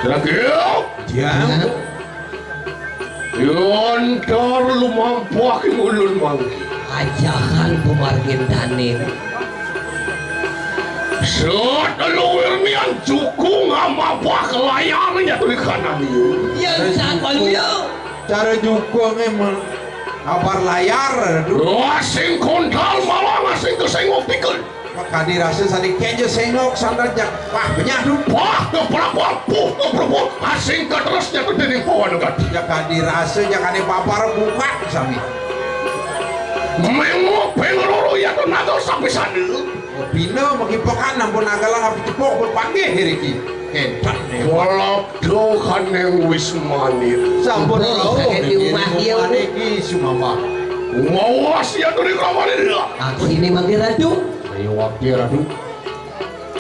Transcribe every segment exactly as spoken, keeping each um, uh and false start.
Lagi. Diam. Yén tar lumampah ing ulun mangké. Ajahan pamargin dané. Sateluir nian jukung amapah layar nya tulikan anu. Yén sak waluya. Cara jukungé mah kabar layar, aduh. Asing kontal malah asing kesengok pikul. Kadi rasa sané kénja sengok sandar jak. Wah, benyah, aduh. Wah, keprapal, puh, keprapal. Asing keteres jatuh dening pawan gati. Ya kadi rasa, ya kadi babar buka sami. Mengok pengeloro ya tuh naga sapi sana. Pina magi pekan ampun nagalang api cepok berpanggih iriki. Kénten. Walap tuh kaneng Wismanir. Sampun rauh. Sakit di rumah dia. Iki sumama. Ngawas ya tuh di kamar ini. Aku ini mangga ratu. Ayo wakil ratu.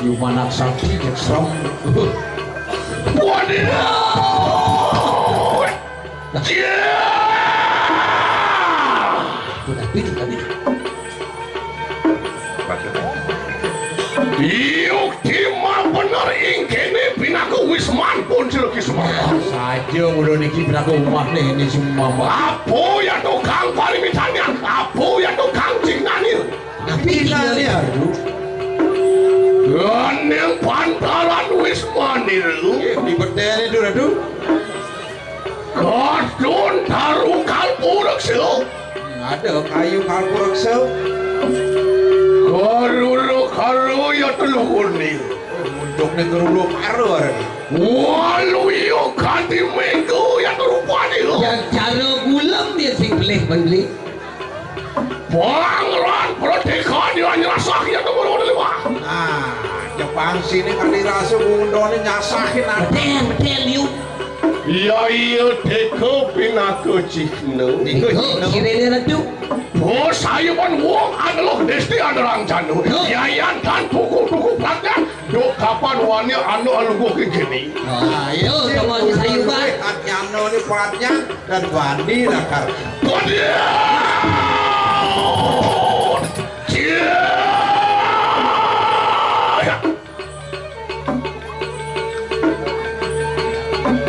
Yumanak sakti jeung serem. Wadidaw. Nah. Cia. Udah, itu, udah, itu. Yuk, tima bener ingkene pinaka Wisman pun cileki semua. Saja udah niki pinaka umah nih ini semua. Apa ya tukang parimitanya? Apa ya tukang cignanya? Tapi tinggal ya, aduh. Ganeng pantaran Wisman itu. Di betene itu, aduh. Kadun taru kalpureksa. Ada kayu kalpureksa. Karulu karu ya telu kurni. Muntukne karulu karu arane. Walu yo kanti mengko ya rupane. Yang cara gulem dia sing pelih, Bang Beli. Pangeran Pradéka dia nyerasah ya temen lewat. Nah, Jepang sini kan dirasa bundone nyasahin. Betul, betul, yuk. Ya iya teka pinaka cihna. Teka cihna. Kirene ratu. Oh, saya pun wong adalah desti adarang janu. Yayan dan tuku-tuku praktek. Dok kapan wani anu alungguh kini. Ayo, teman saya, Pak. Nyano ni pradnya dan bandi lakar. Bandi.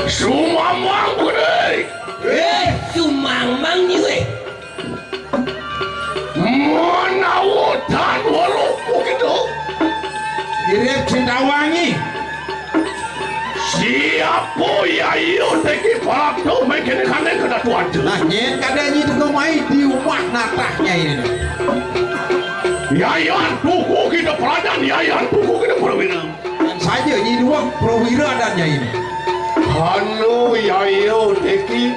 Sumamang gede. Eh, sumamang ni weh. Menawa tan weruh begitu. Mirip Cintawangi. Siapa ya iya teki palakto mengkene kane kedatuan tu. Nah, nyen kada nyi teko mai di rumah natahnya ini. Yayan tuku kita peladan, yayan tuku kita perwira. Saja nyi dua prawira dan nyai ini. Hanu yaya teki.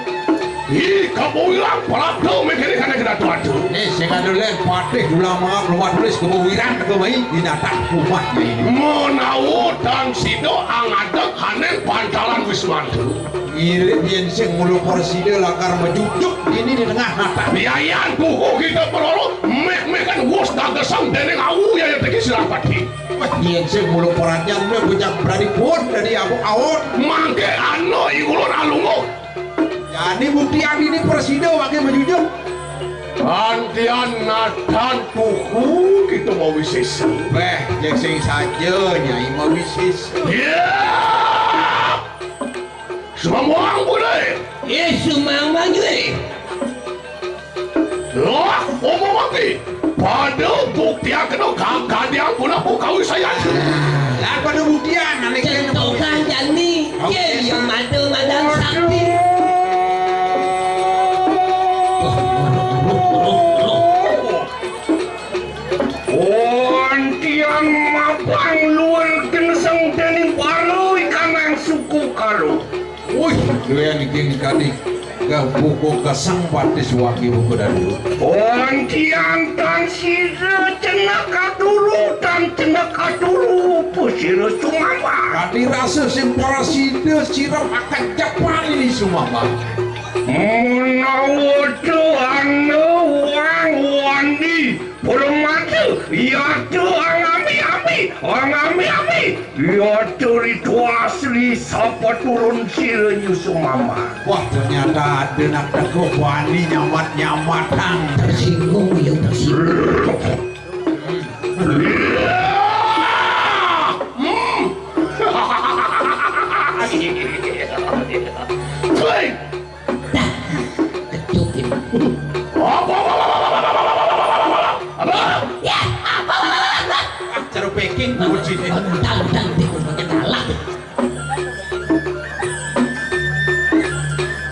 Hi kabulang palakto mekene kana kena tuatu. Nih, sing ada len patih dula mangap lumat tulis kebuwiran ke mai binatang rumah nyai ini. Menawa tan sida angadeg haning pantalan Wismantu. Ngirit yen sing mulu korsida lakar majujuk ini di tengah natah. Yayan tuku kita perolo meh-meh kan wus dagesang dening awu yaya teki silang pati. Wah, yen sing muluk peranyan meh bocah berani pun dari abuk awon. Mangke ana ing ulun alunguh. Jani buktian ini presida wake majujuk. Antian natan tuhu kita mawisesa. Beh, jek sing saja nyai mawisesa. Ya! Sumamang budaya. Eh, sumamang jue. Lah, omong ati. Pada buktiakno kang kadiang punapa kawisayan. Lah, pada buktian, ane kene. Centokan jani. Oke. Yen yang madu madan sakti. Ontian mapang luwih keneseng dening para ikanang suku karo. Wih, kalian iki kadi gabuk kesang batis waki buku dadi. Ontian tan sira cenek katuru, tan cenek katuru, pusira sumamba. Kadi rasa sing para sida sira makan japan ini sumamba. Menawa tu anu wang wandi. Purmata, yata angami-ami, angami-ami, yata rituasri sapa turun sira nyusu mama. Wah, ternyata ada nak teko bani nyamat-nyamatang. Tersinggung, ya, tersinggung. Hmm. Kin mau. Uji. Udah, udah, udah, udah, kalah.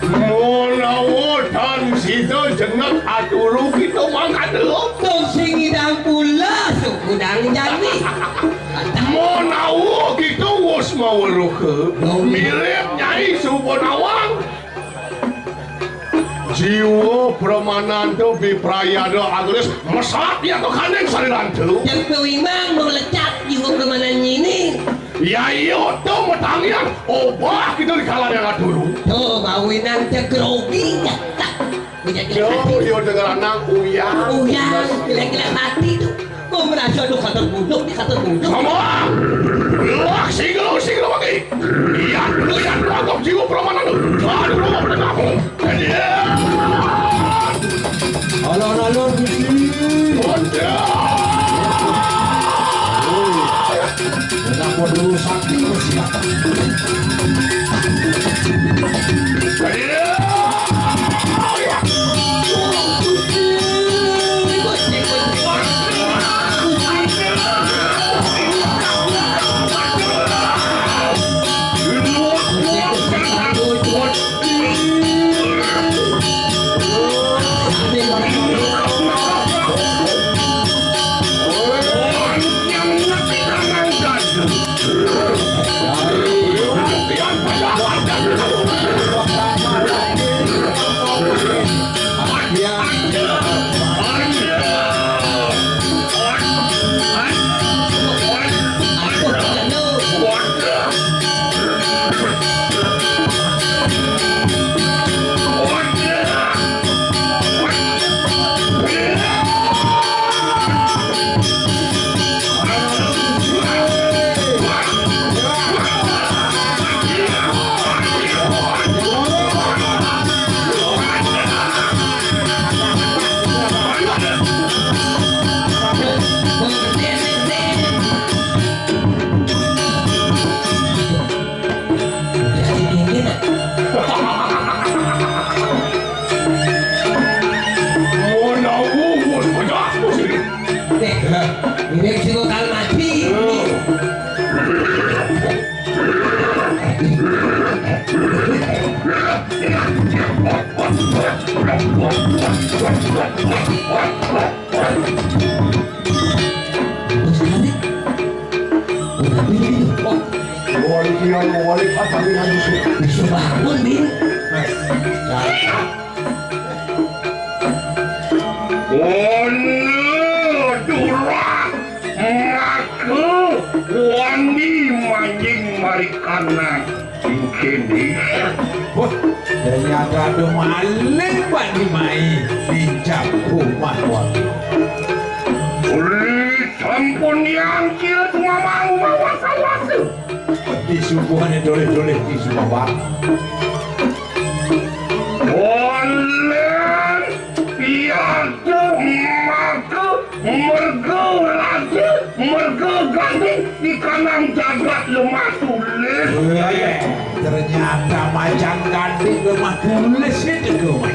Menawa tan sida jenek aturu kita mangkada. Tung sing idang pula, sukudang jani. Menawa kita wus maweruh ke, mirip Nyai Suba nawang. Jiwa pramanan tu biprayada agelis mesat ya tu kandeng saliran tu. Yang kewimang melecat jiwa pramanan ini. Ya iya tu metangian obah kita di kala yang aturu. Tu bawinang te grogi nyatak. Menjadi hati. Jauh yo dengan anak uyang. Uyang, gila-gila hati tu. Kau merasa tu kata bunuh, ni kata bunuh. Sama. Luak singgah, singgah lagi. Iya, iya, tangkap jiwa peramanan tu. Aduh, aduh, aduh. Alon-alon Gusti. Bonda. Kenapa dulu sakti bersilakan? Ini sih kok kalau mati. Wali kiai, wali patang yang bisa bangun, Bin. Ono durang ngaku wani manjing marikanan. Ingkene. Wah, ternyata ada maling, Pak Dimai. Lincah rumah wakil. Uli sampun yang kira semamang mawa sawase. Di subuhane doleh-doleh di sumawang. Doleh, piatu maka mergo raja, mergo gading di kanang jagat lemah tulis. Weh, ternyata macan gading lemah tulis itu, Gung.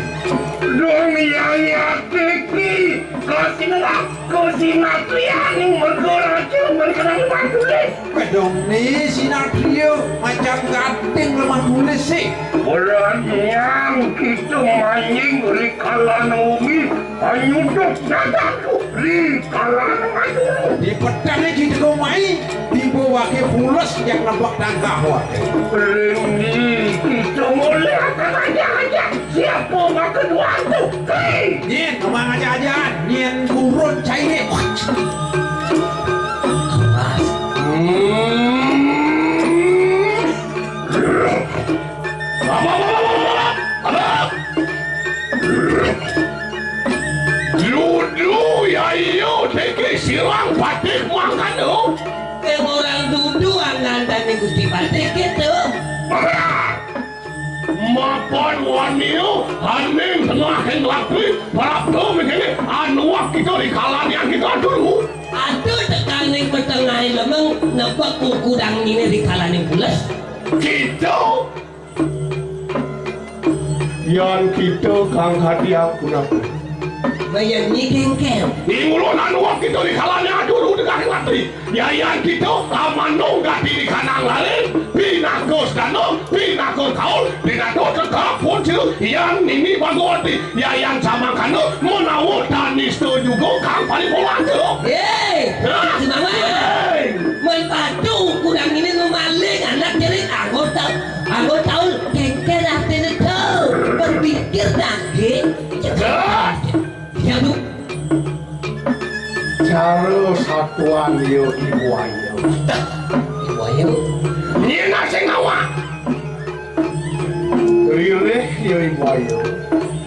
Dong yang yatiki, kasih neraka, sinatria ning mergo raja, mergo kanang lemah tulis. Pedong ni sinatria, macan gading lemah tulis sih. Berat nyang kita manjing ri kalan umi, hanyuduk jagatku ri kalan madu. Di petang ni kita kau mai, tiba wakil pules yang nampak tangkah wakil. Ring ni kita mulai akan aja-aja. Siapa maka dua tu? Hei! Nyen, memang aja-aja. Nyen burun cai ni. Hmm. Dudu ya iyo teke sirang patih makan tu. Ke orang dudu angan tadi Gusti Patih gitu. Mapan wania haning tengah ing lakwi prapta mengkene anuak kita di kalanian kita dulu. Aduh tekaning petengahing lemeng nebak kukudang ini di kalaning pules. Kita Yan kita kang katiang punapa? Mayan ni kengkeng. Ing ulun anu waktu itu di kalanya dulu di kaki mati. Yayan kita amanung gati di kanang lain, pinakos dana, pinakos kaul, pinakos tetap pun silu, yan nini bagawati, yayan samangkana, menawa tanistu juga kang paling polantu. Hei, Hah? Si Mama. Hei. Mén patu kurang ini nu maling anak jadi anggota, anggota ul kengkeng artinya tu berpikir nanti. Hah? Siap, Bu. Cara satuan ya Ibu Ayu. Ibu Ayu. Nyina sing awak. Ririh ya Ibu Ayu.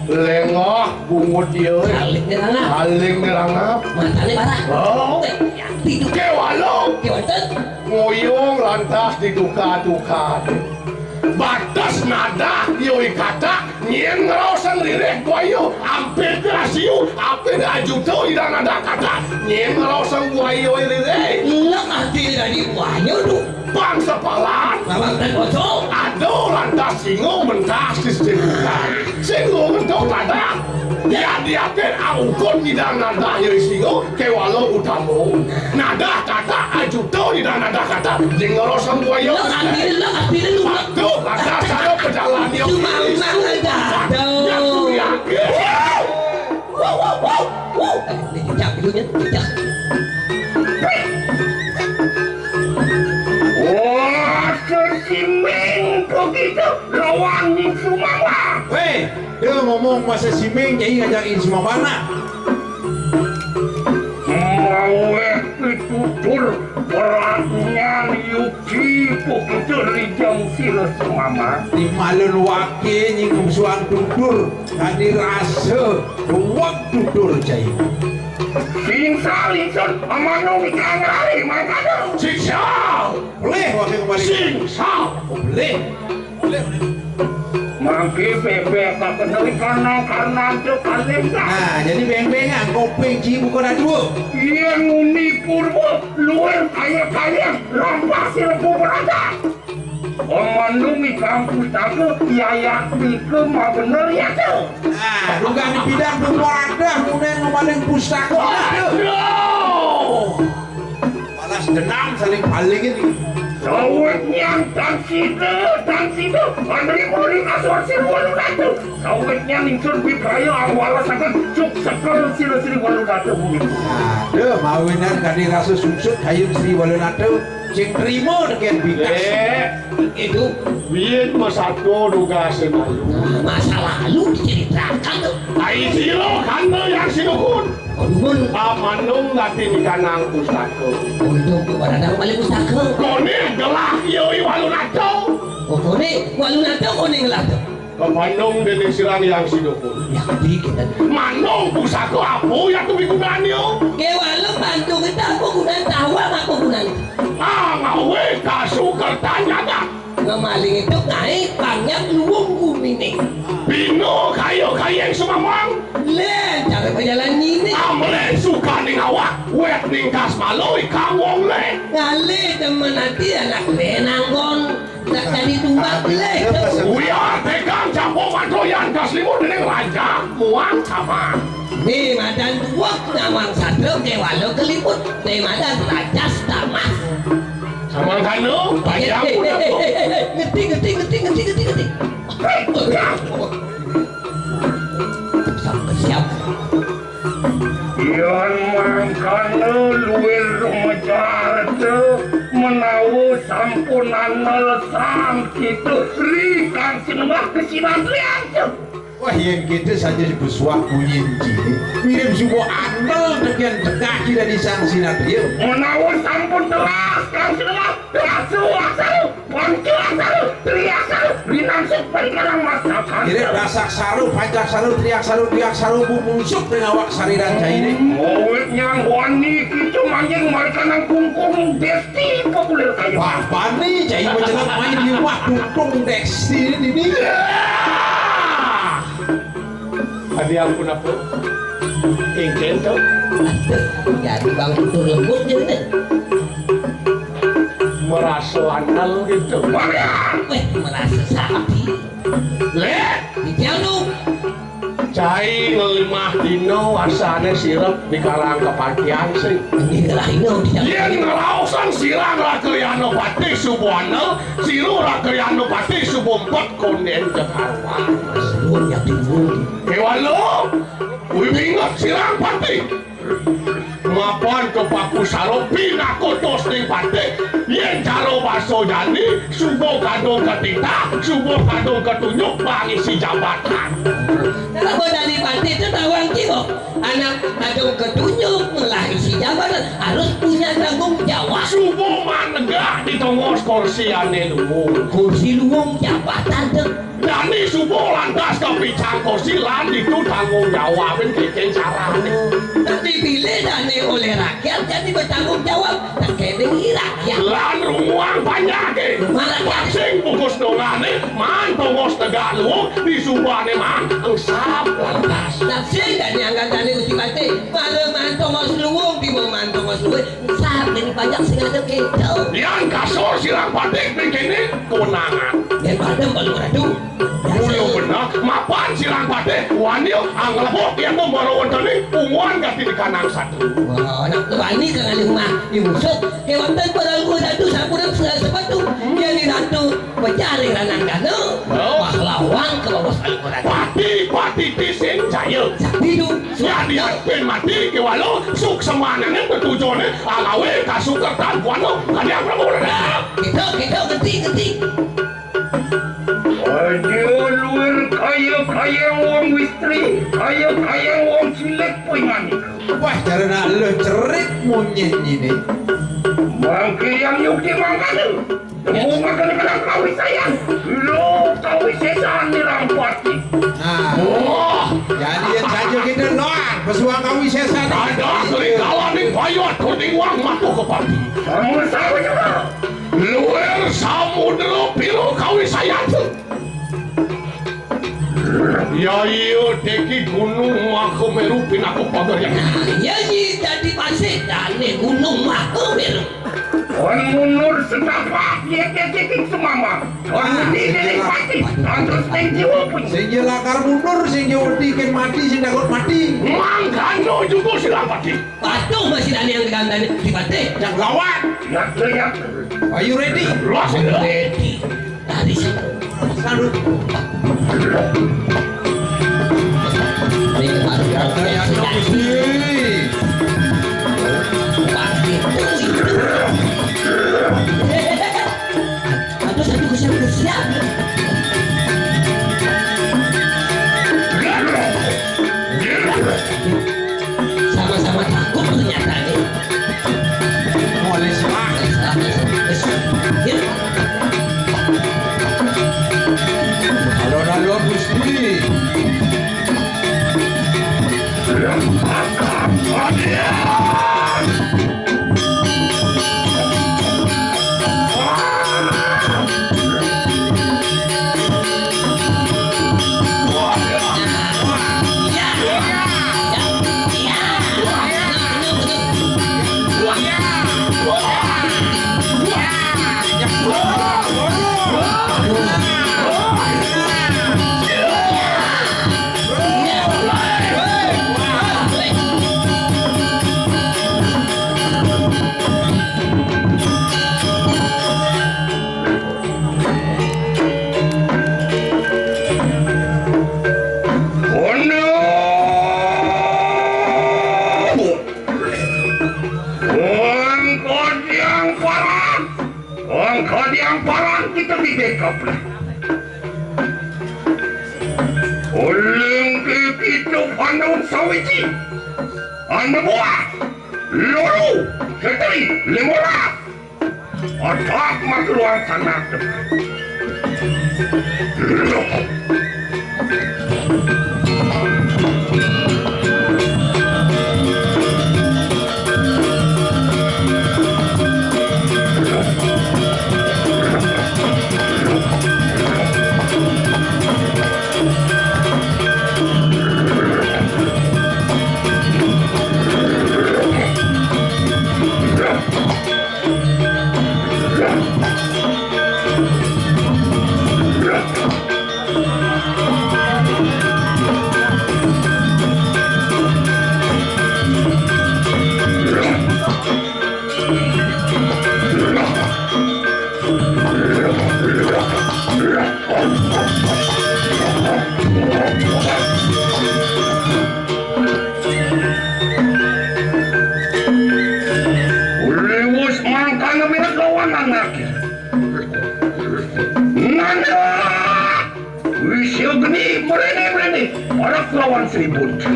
Lengah bungut ya. Aling ngerangap. Aling ngerangap. Matane barak. Oh. Eh, ya, tidur. Kewalo. Kewalo. Ngoyong lantas diduka-duka. Batas nadah ya kata. Nyén ngraosang ririh Ibu Ayu, ampir rasiu, ampir ajuta ida nadah kata. Nyén ngraosang Ibu Ayu ririh. Lek ati dadi Ibu Ayu tu. Bangsa palan. Lawan dan bocor. Aduh, lantas singo mentas di sini. Singo mentok nadah. Ya diapit angkut ida nadah ya singo kewala utama. Nadah kata ajuta ida nadah kata. Nyén ngraosang Ibu Ayu. Lek ati, lek ati lu. Tuh, ada cara pejalan dia. Cuma memang ada. Yang kuliah. Wow, wow, wow, wow. Eh, ini jejak dulunya, jejak. Wah, sesiming begitu lawan Sumama. Weh, dia ngomong masa siming, jadi ngajakin Sumama nak. Maweh pitutur peranyan yuki pukitur rijang sila Sumama. Di malun wake nying suang tutur, tadi rasa ruwet tutur jai. Singsa lincun amanu mikang lari mangkana. Singsa. Boleh wake kembali. Singsa. Boleh. Mangke bebek kakeneri karena karena itu kalian. Nah, jadi beng-bengan, koping ci bukan dua. Iya nguni purwa luar kaya-kaya rampas si lebu berada. Komando mi kampus aku yayak pikir mau bener ya tuh. Nah, duga di bidang buku ada, kemudian ngomongin pustaka. Aduh. Balas dendam saling paling ini. Sawit nyang tang sida, tang sida, Andri Mori asor sir walu ratu. Sawit nyang ingsun bipraya awala saken cuk sekel sira Sri Walu Ratu bumi. Aduh, mawinan kadi rasa sungsut kayun Sri Walu Ratu. Cing terima deken bingkas. Eh, itu. Biyen masatu duga semayu. Masa lalu diceritakan tuh. Ai sira kana yang sinukun. Ampun. Pamanung dadi nikanang pustaka. Untung kepada balik pustaka. Kone gelah yoi Walunato. Oh, kone Walunato kone gelah tuh. Pamanung dene sirang yang sidukun. Ya, di kita. Manung pustaka apa ya tu migunani? Ke walu bantu kita apa gunane tawa apa gunane? Ah, ngawe kasu kertanya dah. Ngamaling itu naik banyak luwung gumine. Bino kayo kayeng sumamang. Le, cara berjalan ini. Amle suka ning awak, wet ning kas maloi kang wong le. Ngale demen ati anak le nanggon. Nak jadi tumbak le. Uya tegang campur madoyan kas limut dening raja muang sama. Ni madan tuwek nawang sadra kewala kelimut. Ni madan rajas tamas. Samangkana, panjang. Eh, eh, eh, eh, eh, ngerti, ngerti, ngerti, ngerti, ngerti, ngerti. Siap, siap. Yan mangkana luwir mejarta menawa sampun anel sang kita ri kang sinembah kesinantrian. Wah, yen kita saja besuak bunyi cini, mirip suku andel tekan tekah kita di sang sinatria. Menawa sampun teras, kang sinema, rasu aksaru, panca aksaru, tri aksaru, binangsuk parikarang masakan. Mirip rasak saru, pancak saru, triak saru, triak saru, bumunsuk dengan awak sariran cai ini. Mawit nyang wani kita manjing marikanang kungkung desti populer kaya. Wah, wani cai mencelak main di rumah kungkung desti ini. Adi ampun apa? Ingkén to. Aduh, jadi bang tutur lembut jadi deh. Merasa andal gitu. Weh, merasa sapi. Lek. Di tiang tu. Ai ngelimah dina wasané sirep di karang kapatihan sing. Nggih, lah, ino, tidak. Yén ngraosan sirang Rakayana Patih Subana, sira Rakayana Patih Subempet kondén kekaruan. Nuwun, Yati Nuwun. Kéwala, wiwinget sirang patih. Mapan kepaku saro pinaka tosning patih, yén cara basa jani, suba kadung katitah, suba kadung katunjuk pangisi jabatan. Kalau dadi patih tu tawang kiwa. Anak kadung katunjuk ngelah isi jabatan harus punya tanggung jawab. Suba manegak di tongos kursi ané luung. Kursi luung jabatan tu. Dadi suba lantas kapicang kursi lan ditu tanggung jawabin kénkén carané. Tapi bilih dadi olih rakyat dadi bertanggung jawab, tak kéné rakyat. Lan rumuang panjaké. Rumuang rakyat. Sing bungkus dongané, maan tongos tegak luung, disubané maan engsap lantas. Lah sing dadi anggatane Gusti Patih, mara maan tongos luung, tiba maan tongos luung. Sab dadi pajak sing ada kéto. Yan kasor sirang patih mengkéné konangan. Yén padem balu ratu. Mula beneh, mapan sirang patih, wani anglebok yén mara wéntené punguan gati di kanang satu. Wah, anak wani kang alih mah diusuk. Kéwanten para luhur ratu sampun segala sepatu. Yén di ratu pecah ring ranang dana, oh, wah lawang ka bawah saluhur ratu. Pati, pati tisin jaya. Sakti tu. Yén diapin mati kéwala, suksemanané tetujoné, alawé kasukertan kuana, kadiang Prabu Rena. Kita, kita, genti, genti. Aja luir kaya-kaya wong wistri, kaya-kaya wong cilik kuwi manik. Wah, jarana lu cerik munyin ini. Mangke yang yukti mangkane. Temu makan kena kawisayan. Lo kawisesan nirang pati. Nah. Wah. Jadi yang saja kita noan, pesuang kawisesan. Ada kali kalah ning payot kuning wang matuh ke pati. Sama-sama juga. Luir samudra piro kawisayan. Ya iya, deki gunung Mahameru pinaka pagaryan. Ya iya, dadi pasih dane gunung Mahameru. Kon mundur setapak, ya, ya, ya, ya, semama. Kon mudi dene pati, terus ning jiwa pun. Sing ya lakar mundur, sing ya wedi ken mati, sing takut mati. Mangkano juga sirang pati. Patuh masih dane yang dikandani di pati. Yang lawan. Ya, ya, ya. Are you ready? Los, ready. Dari situ. Salut. Ini baru yang terlihat. Pasti itu. Aduh, satu kesiap, kesiap. Sama-sama takut ternyata nih. Oleh semangat. Alon-alon Gusti. Kono. Wong kodiang parang. Wong kodiang parang kita di D K P. Uling ke kita pandang sawiji. Anda buah. Loro. Keteri. Lima belas. Otak makluang sana. Nang nakir. Nang. Wisya geni mrene-mrene. Ora kelawan Sri Burja.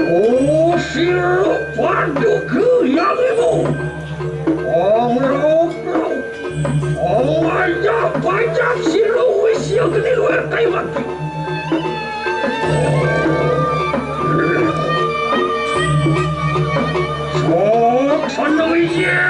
Oh, sira paduka yang ibu. Ong rok rok. Ong aja pajak sira wis ya geni luar kayu mati. Sok sana wis ya.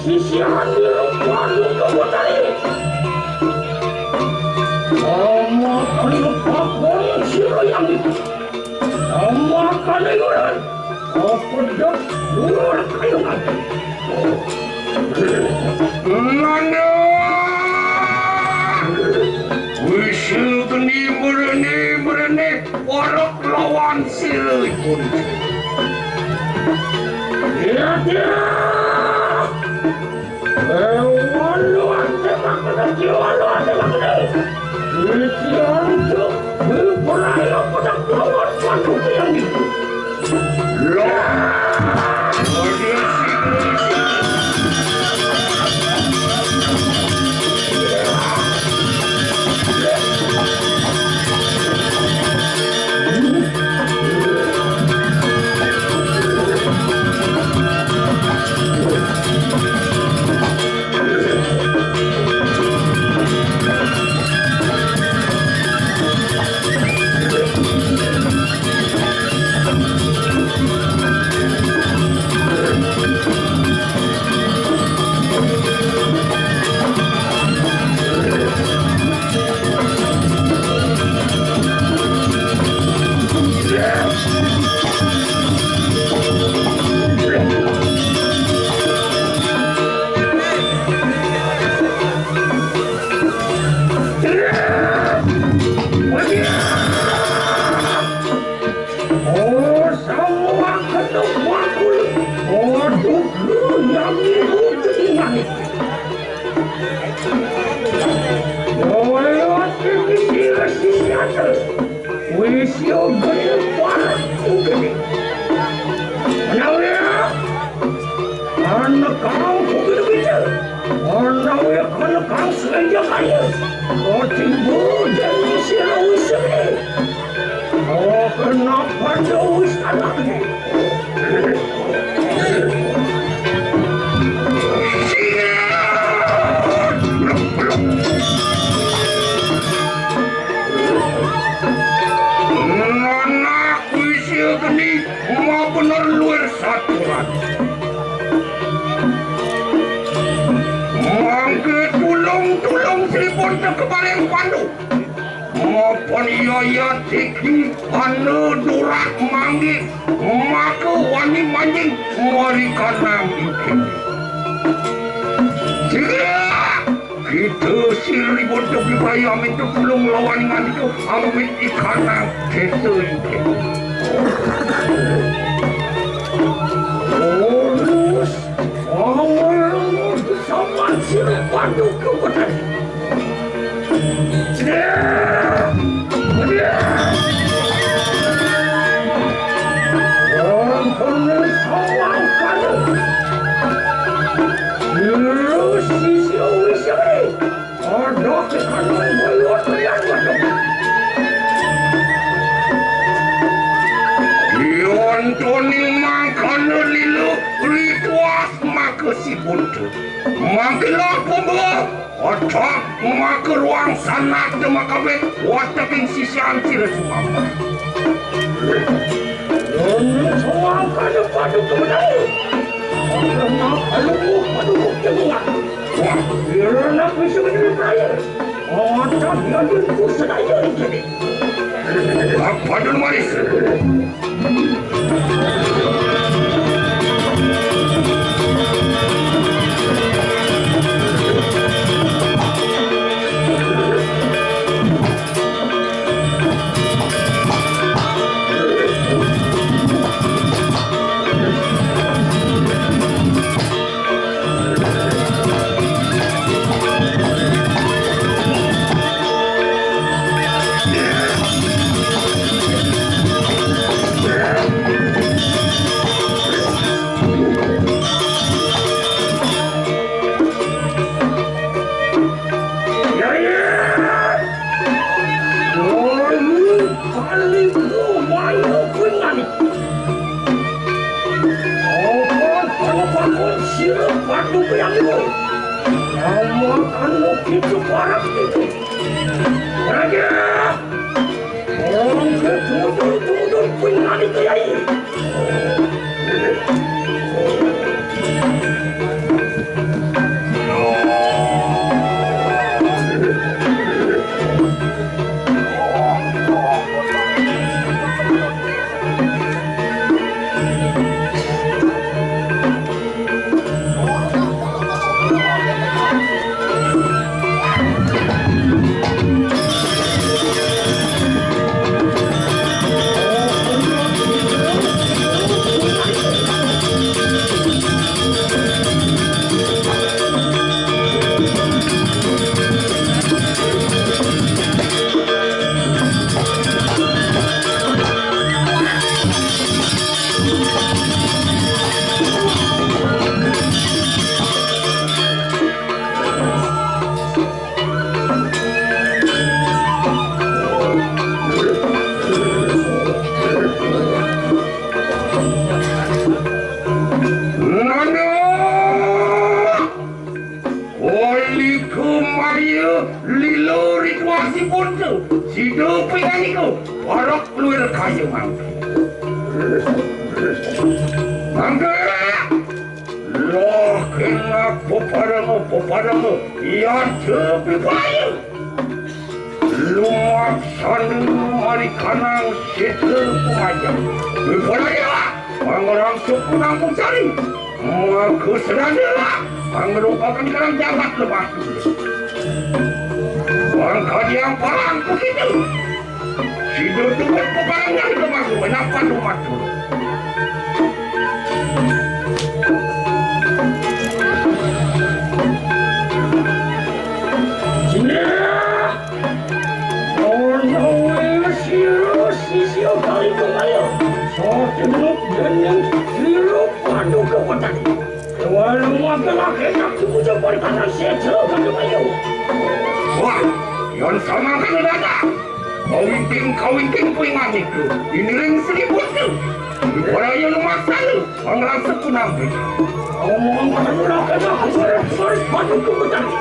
Sisian di Paduka Betari. Ama kena pakon sira yang itu. Ama kena yuran. Apa dak luar kayu mati. Nanda! Wis geni mrene-mrene orok lawan siripun. Ya, ya! Eh, walu ate makna, walu ate makna. Iki antuk, eh, beraya pedang lawan pandu yang itu. Oh, semua kena wakul. Waduh, yang itu telinga. Oleh ini dia senjata. Wis yo gede parah gede. Menawi ana kang kudu bisa. Menawi ana kang sengaja kaya. Kau timbul dan sira wis gede. Oh, kenapa jauh istana ini? Anak wisi geni mau bener luar saturan. Mangke tulung-tulung tripun tekepaling pandu. Mapan yaya tiki anu durak manggih, maka wani manjing marikanang ingkih. Jika kita siribun tepi bayam itu tulung lawan ngan itu amit ikanang kita ingkih. Terus, awal sama siribun tepi. Yontoni mangkana lila rituas maka si buntu. Mangkana pungguh. Otak maka ruang sanak demakabet wateking sisian sira sumamba. Ini semua pada pada kemenai. Karena alumu pada bukti mengaku. Wah, irana bisa menjadi prayer. Otak yang itu sedaya jadi. Apa dulu manis? Paling lumayan kuwi ngani. Apa panggon sira padu kaya niku? Nama anu kitu parek niku. Raja! Wong ketutur-tutur kuwi ngani kaya iki. Puntu, sida pingan iku, parek luir kaya mangke. Mangke, lah kena peparenga, peparenga, iya te pipaya. Lumaksana marikanang sitra kumajeng. Pipaya, pangerang suku nang pucari. Maka senadela, pangerupakan karang jagat lepas dulu. Bangka diang parang begitu. Sida tuwet peparangan kemangku, menapa tumat dulu. Iya. Ono sira sisia kali kemaya. Sotenuk dening sira paduka petani. Lalu magelake kaki puja parikana setra kali kemaya. Wah, yon sama kan data. Kawingking, kawingking kuwi nganiku. Iniring sri putu. Ora yo lumaksana. Pangrasa punampi. Omong ora kena seret-seret paduka petani.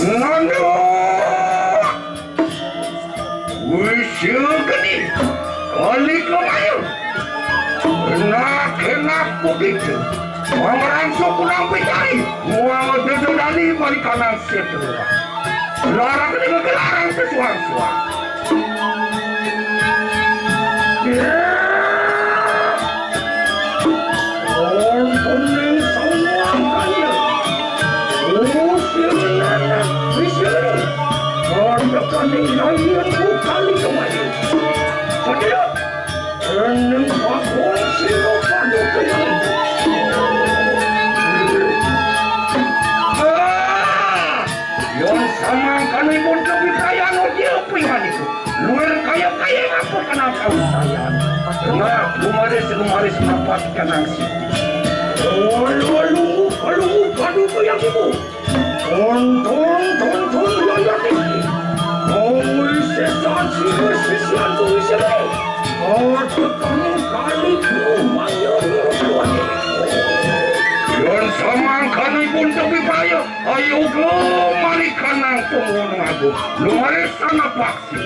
Nanduk! Wis geni, kali kemayu. Enak-enak begitu. Pameran suku nang picari, muang duduk dali balik kanan situ. Larang ini kelarang kesuang-suang. Ya. Wonten ing sawangkaya. Usir nenek Wisnu. Kandhakaning Yayan Bukali kemari. Sadaya. Ening Bagong Sira Paduka. Ah! Yon samangkanipun kapitrayan uji pingganiku. Luwir kaya-kaya ngapur kenang kawisayan. Nah, lumaris-lumaris napas kenang siti. Walu-walu, walu, walu, yang ibu. Tonton, tonton, yayat iki. Kawis sesan sira sisian kuwi sira. Kau tetemu kali ku maya loro kuwi. Yon samangkanipun tepi payo. Ayo uga malikanang punggung agung. Lumaris ana paksi.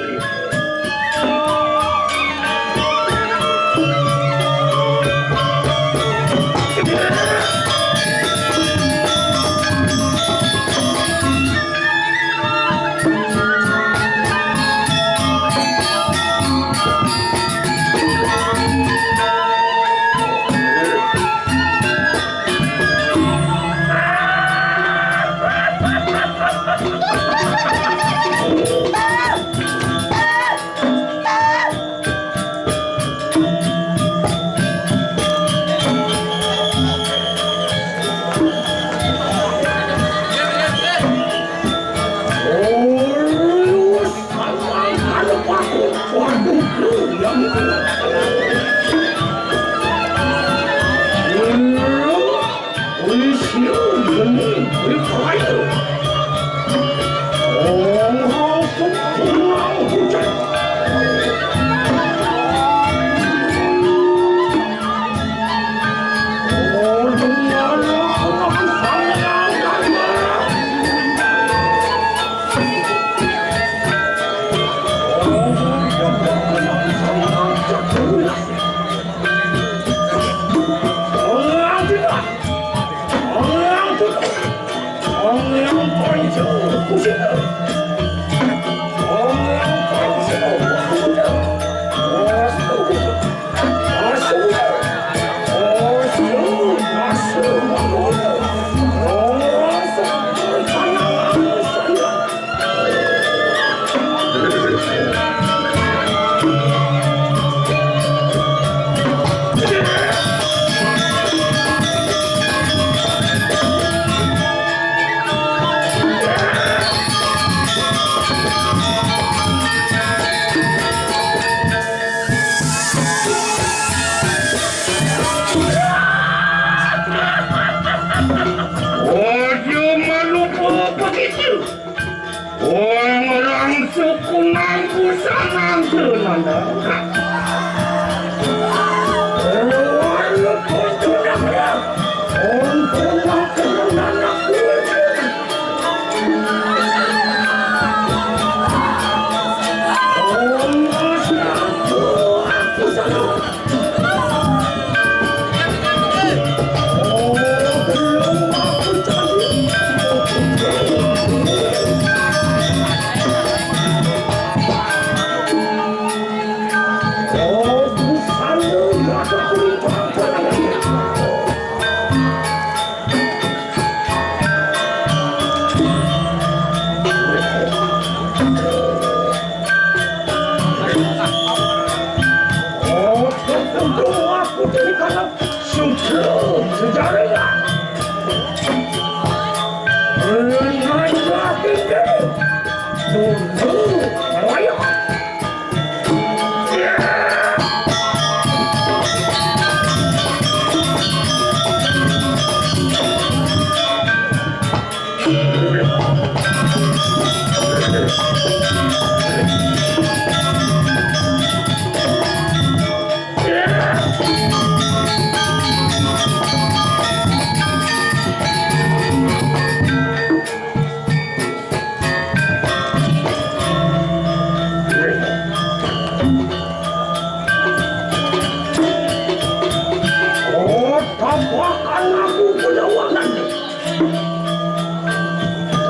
Oh, tapakan aku punya wangan.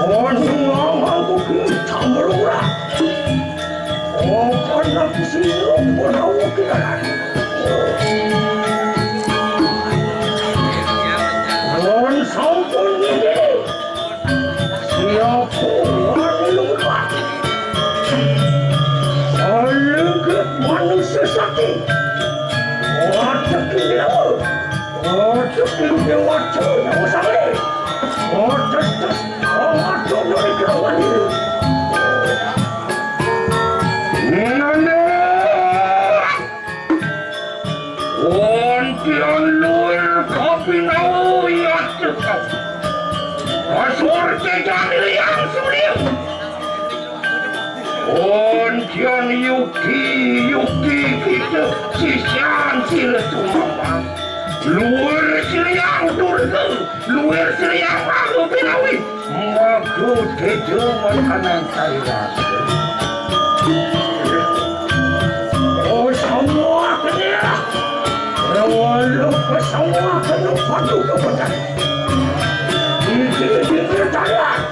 Oh, nunggu aku kita berurah. Oh, karena kesini pun aku kira. Lawan sampun ini. Siapa orang lupa? Legit manusia sakti. Waduh, ini apa? Waduh, ini waduh, yang sampai. Waduh, terus, waduh, ini kawan ini. Nanda. Wonten luwih kapinau yatra. Asor tejane yang surim. Wonten yuki, yuki kita sisyan sira tumambang. Luwih siliang durga, luwih siliang raga pinawi. Maka tejo makanan sariwati. Oh, semua kena. Walau ke semua kena padu ke badan. Ini, ini tanya.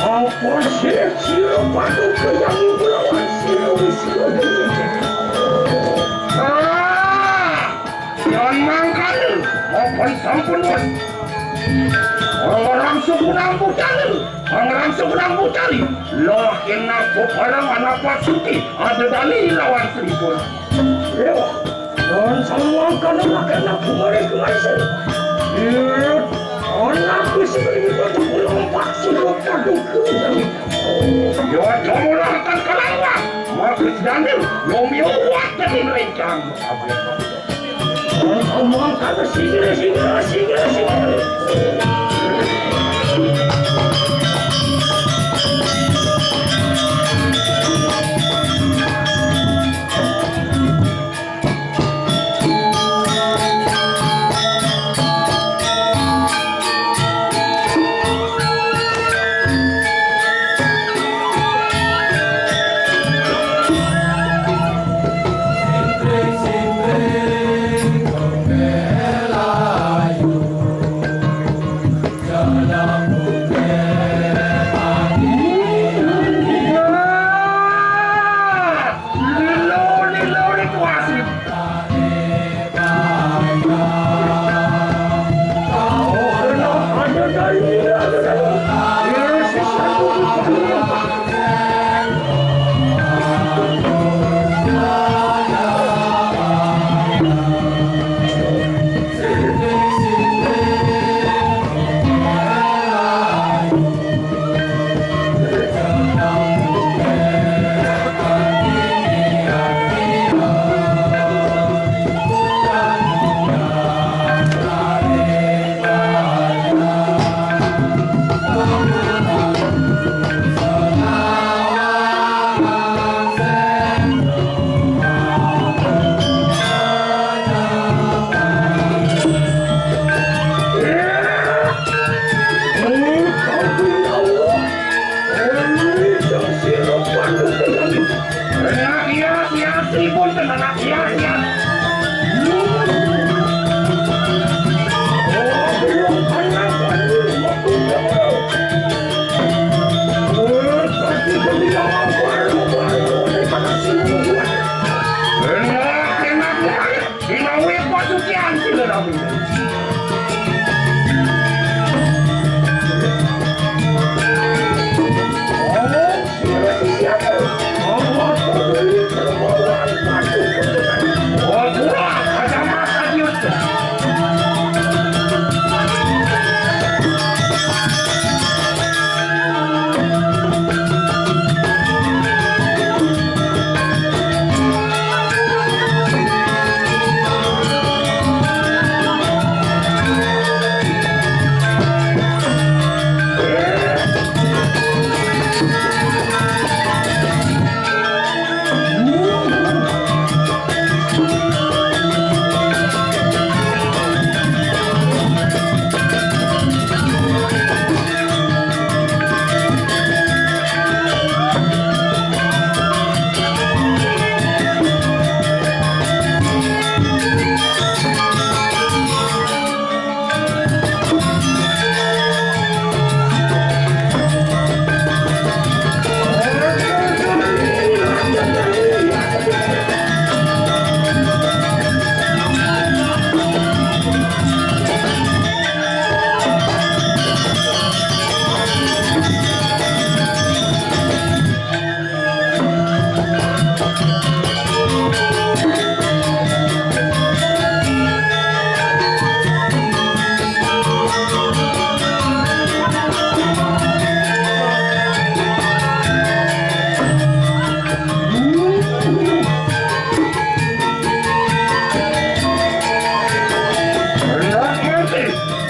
Apa sih sira padu ke yang melawan sira wis? Ah! Yan mangkane, mapan sampun wis. Orang suku nampu cari, orang suku nampu cari. Lah kena barang anak pasuki, ada dali lawan seripun. Yo, dan semua kanu kena kumari kumari. Yo, anak bisa berlompat sudah padu. Yo, kamu lah akan kalah. Maka sedang yo, yo, yo, buat jadi rencang. Ngomong kata singgir, singgir, singgir, singgir.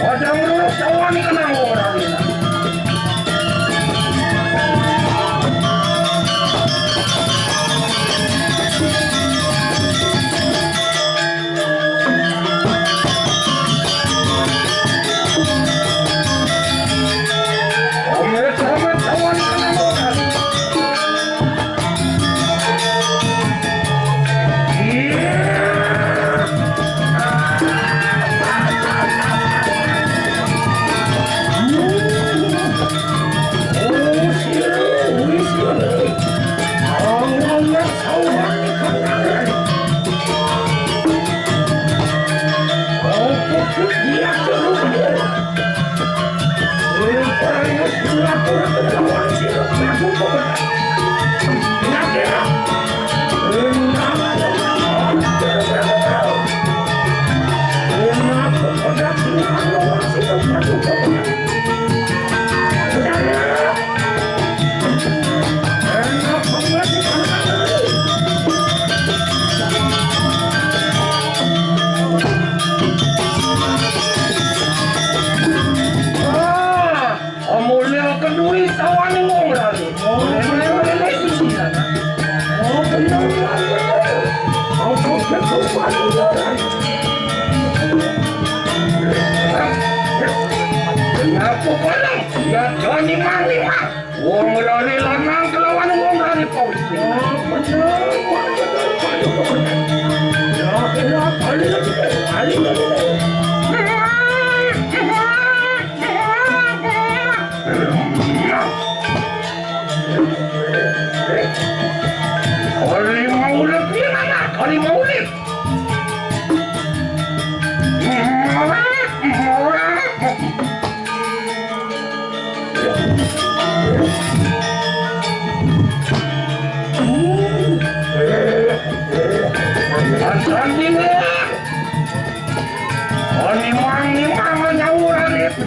Padang ruruk sawan kenang wong rarina. Omet-omet sawan kenang wong rarina. Amulya keduri sawaning wong raré. Oh, bener, bener. Oh, bener, bener. Oh, bener, bener. Kenapa kono? Ya, Joni Mang Limang. Wong raré lanang kelawan wong raré pawis. Oh, bener, bener, bener. Ya, ya, balik lagi, balik lagi. Kali mau urip piye, Anak? Kali mau urip. Asan dingin. Kali mang, mang nyawuran itu.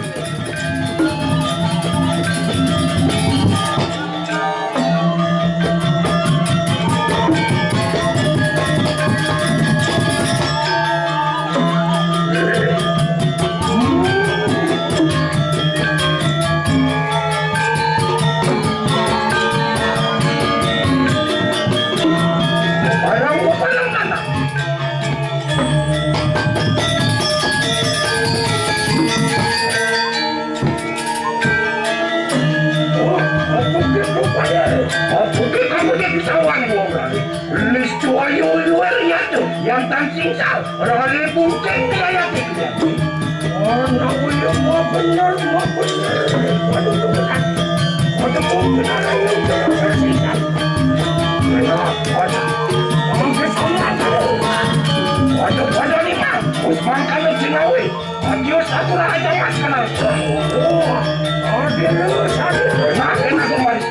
Parang mo, parang anak. Oh, apukit rupanya. Apukit kamu jadi sawan wong raré. Listu ayu luar ya tuh, yang tan singsal. Raré bungkeng wilayah itu ya. Oh, nah, iya, mau bener, mau bener. Waduh, tuh, bener. Waduh, mau bener, ayo, bener, singsal. Bener, waduh. Ngomong ke sana, waduh. Waduh, waduh, nih, Mang. Usman kalau Cinawi. Adios, aku lah aja mas kenal. Oh, adios, adios. Nah, enak, Mas.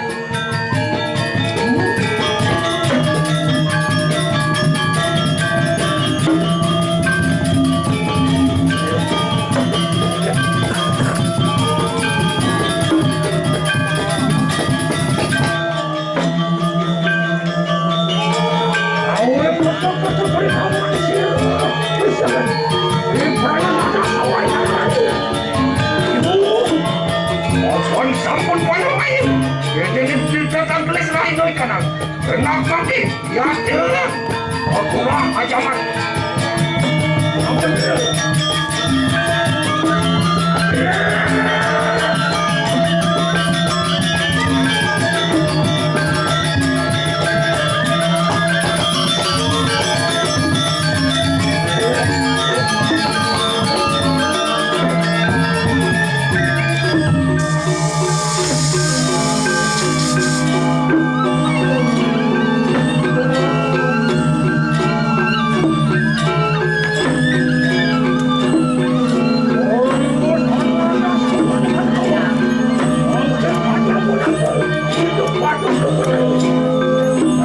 Ampun, sampun, payu, payu. Jadi kita tampil selain noi kenal. Kenapa sih? Ya, jelas. Aku lah aja, Mas. Ampun, jelas.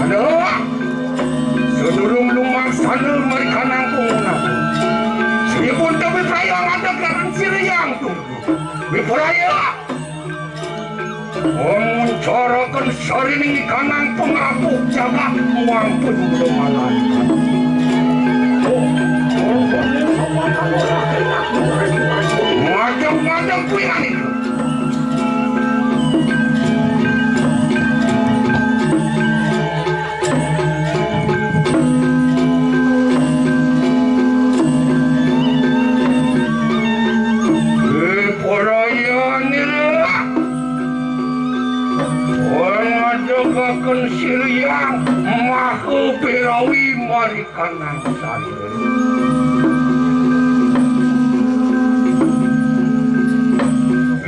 Aduh, sedurung lumangsana mereka nangkung. Sipun tapi praya ngadeg larang siriang tuh. Wipraya. Wong nguncaraken sarining ikanang pangrapuk jagat muang pun lumalan. Oh, oh, oh, oh, oh, oh, oh, oh, oh, oh, oh, oh, Kuwi manik. Eh, para yanira. Wong ngadegaken siriyang maha pirawi mari kanang sari.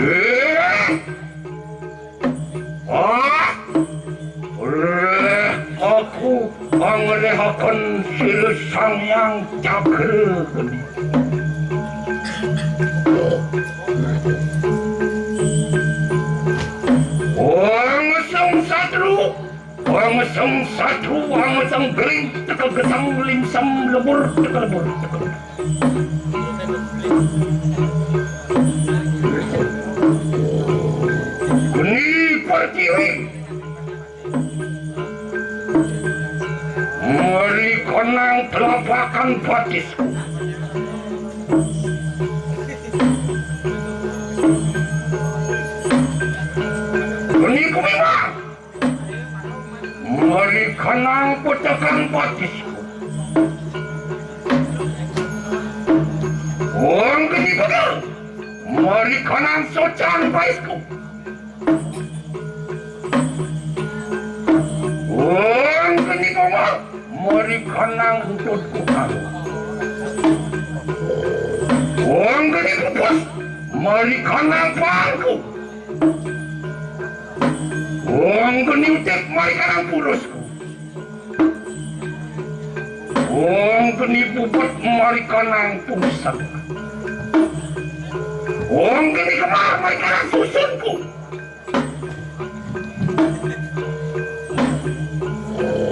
Eh, ah, oleh aku panglehaken sira Sang Hyang Cakra Geni. Wong sing satru, wong sing satru, wong sing gering, teka gesang limsem lebur, teka lebur, teka lebur. Geni pertiwi. Mari kenang telapakan batisku. Geni kumiwang. Mari kenang petekan batisku. Wong geni pegel. Mari kenang socan baisku. Wong geni kongol, mari kanang ututku karo. Wong geni pupus, mari kanang pangku. Wong geni utik, mari kanang purusku. Wong geni puput, mari kanang pungsek. Wong geni kemar, mari kanang susunku.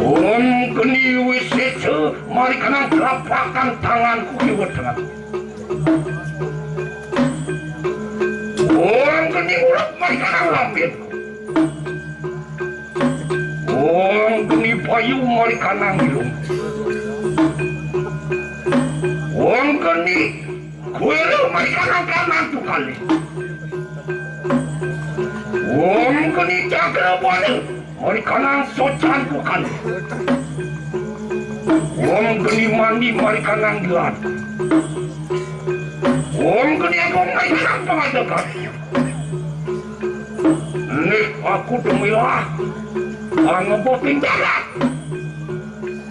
Wong geni wisésa, mari kanang telapakan tanganku kiwa tengen. Wong geni urip, mari kanang lambitku. Wong geni bayu, mari kanang ilung. Wong geni kuwira, mari kanang kanang tukali. Wong geni cakra bana, mari kanang socan tukali. Wong geni mani, mari kanang gelat. Wong geni agung, mari kanang pangadegan. Nih aku tumilah, angeboting jagat.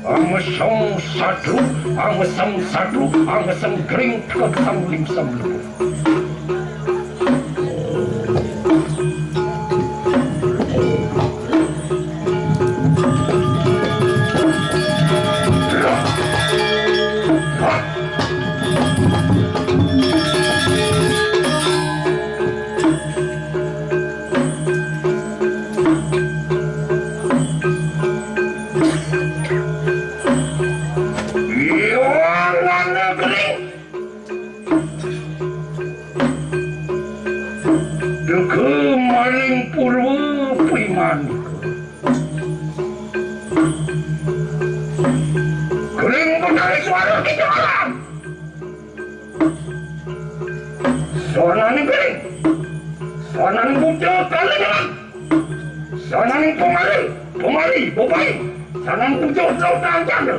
Angeseng sadu, angeseng sadu, angeseng gering, tegeseng limsem lebu. Iya, lan negeri. Deke maring purwa primanika. Gering Betari Suara kita malam. Sonaning gering. Sonaning buta kaledengan. Sonaning pemari, pemari, bebaik. Sonaning pucuk lautan janda.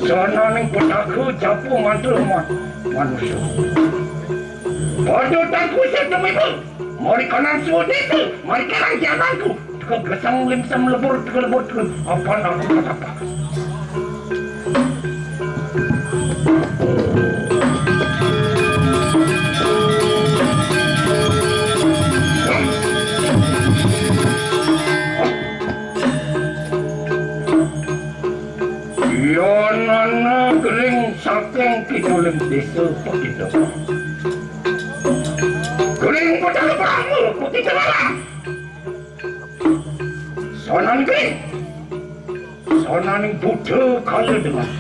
Sonaning petaka japu mantra ma-, manusia. Pada tangku satu ibu. Mari kanan suudita, mari kanan janganku. Teka gesang limsem lebur, teka lebur, teka. Apa aku katapak? Yanana gering saking kiduling desa Pakita. Gering Betara Brahma Pakita Malang. Sonan gering. Sonaning buta kaledengan.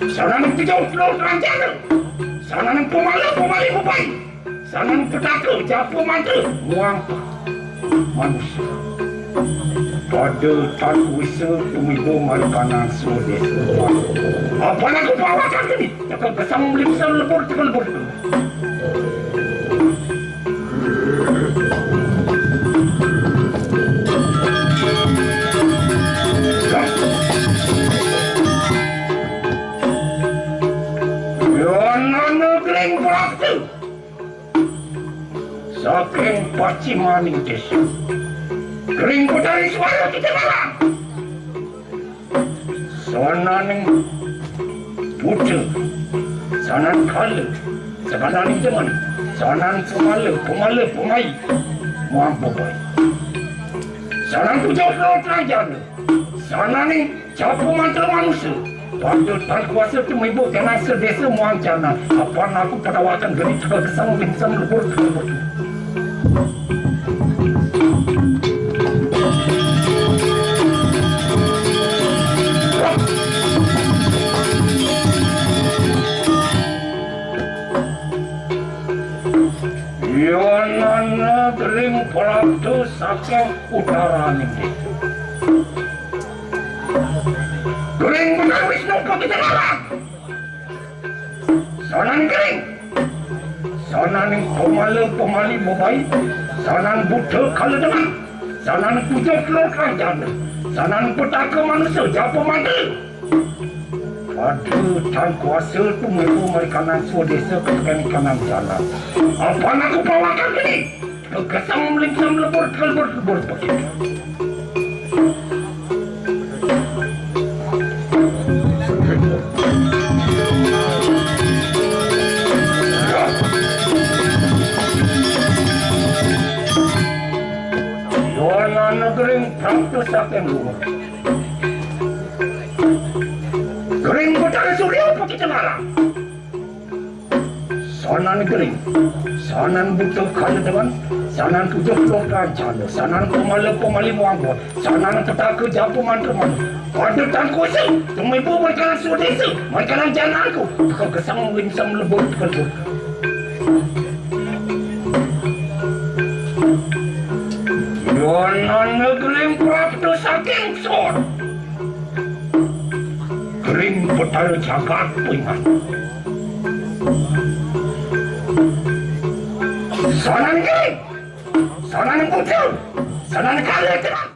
Sonaning tiga puluh terang jaga. Sonaning pemala pemali mupai. Sonaning petaka japu mantra muang manusia. Pada tan kuasa tumiba marikanan swadesa. Apa lagu pawakan kini? Teka gesang melimsang lebur teka lebur. Yana negering Prapta. Saking pacimaning desa. Gering Betari Suara kita larang. Sananing buta, sanan kala, sakananing demen, sanan pemala, pemala, pemai, mampu baik. Sanan tujuh puluh terajana, sananing japa mantra manusia, pada tan kuasa tumiba tanah sedesa muang jana, apan aku padawakan geni teka gesang lingsang lebur lebur. Yanana gering Prapta saking utaraning desa. Gering benar Wisnu Pati Tengah. Sanan gering. Sananing pemala pemali bebai. Sanan buta kala dengan. Sanan tujuh telur kerajaan. Sanan petaka manusia japa mantra. Pada tan kuasa tumiba marikanan swadesa ketekan kanan jalan. Apan aku pawakan kini. Kegesang melingsang melebur kelebur lebur pekik. Dona negering Prapta saking luhur. Gering Betara Surya pati tengah. Sanan gering, sanan buta kala dengan, sanan tujuh puluh rancana, sanan pemala pemali muangga, sanan petaka japa mantra mantra. Pada tan kuasa, tumiba marikanan swadesa, marikanan jananku, teka gesang lingsang lebur teka lebur. Yana negering Prapta saking sor. Gering Betara jagat pingan. Sanan gering, sanan kucing, sanan kala dengan.